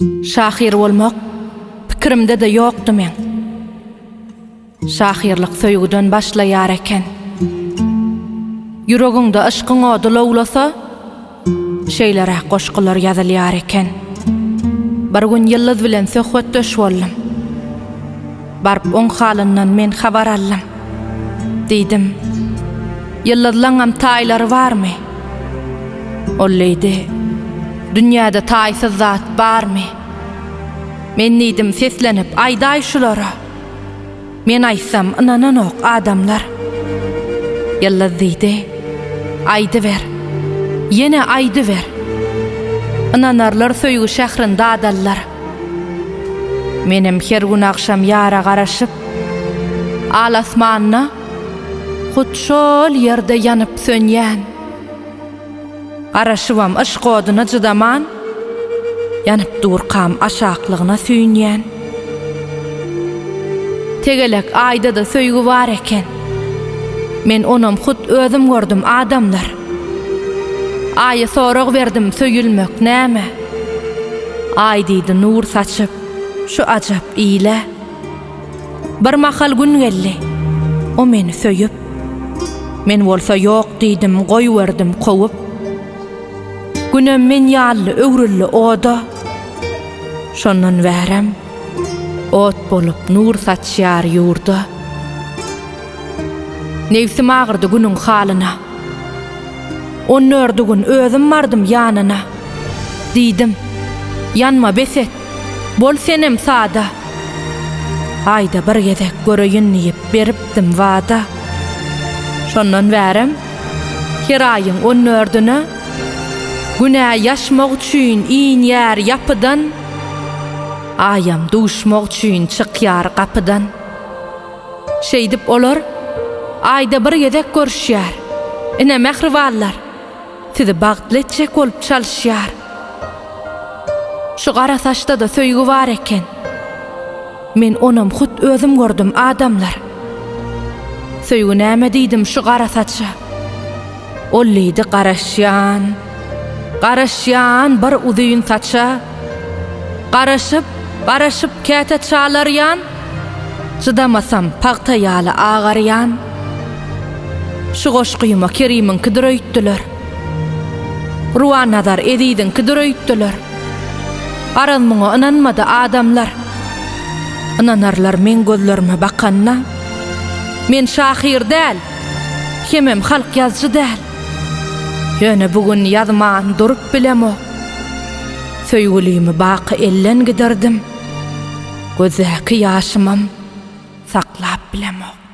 Şahyr bolmak pikirimde-de ýokdy meň. Şahyrlyk söýgüden başlaýar eken. Ýüregiňde yşkyň ody lowlasa, şeýleräk goşgular ýazylýar eken. Bir gün Ýyldyz bilen söhbetdeş boldum. Baryp oň halyndan men habar aldym. Diýdim, Ýyldyzlaňam taýlary barmy? Ol diýdi, Dünýäde taýsyz zat barmy? Men diýdim seslenip, Aýdaý şulara. Men aýtsam ynananok adamlar. Ýyldyz diýdi, Aýdyber. Ýene aýdyber. Ynanarlar söýgi şährinde adallar. Menem her gün agşam ýara garaşyp, al asmanda hut şol ýerde ýanyp sönýän. Garaşybam yşk oduna çydaman, ýanyp durkam aşaklygyna süýnýän. Tegelek aýda-da söýgi bar eken. Men onam hut özüm gördüm, adamlar. Aýa sorag berdim, söýülmek näme? Aý diýdi nur saçyp, şu ajap ile. Bir mahal gün geldi, o meni söýüp. Men bolsa ýok diýdim, goýberdim kowup. Günem men ýaly öwrüldi oda. Şondan bärem ot bolup nur saçýar ýurda. Nebsim agyrdy günüň halyna. On dördi gün özüm bardym ýanyna. Diýdim, Ýanma bes et, bol senem sada. Aýda bir gezek göreýin diýip beripdim wada. Şondan bärem her aýyň on dördüne Gün-ä ýaşmak üçin inýär ýapydan, Aýam duşmak üçin çykýar gapydan. Şeýdip olar aýda bir gezek görüşýär. Ine mähribanlar, sizi bagtly etjek bolup çalyşýar. Şu gara saçda-da söýgi bar eken. Men onam hut özüm gördüm, adamlar. Söýgi näme diýdim şu gara saça. Ol diýdi garaşýan, garaşýan bir uzyn saça. Garaşyp, garaşyp käte çalarýan, Çydamasam pagta ýaly agarýan. Şu goşgyma Kerimiňkidir öýtdüler. Ruwanazar Eziziňkidir öýtdüler. Garaz muňa ynanmady adamlar. Ynanarlar meň gözlerime bakanda. Men şahyr däl, hemem halk ýazyjy däl. Ýöne bu gün ýazman durup bilemok. Söýgülimi baky elden gidirdim. Gözdäki ýaşymam saklap bilemok.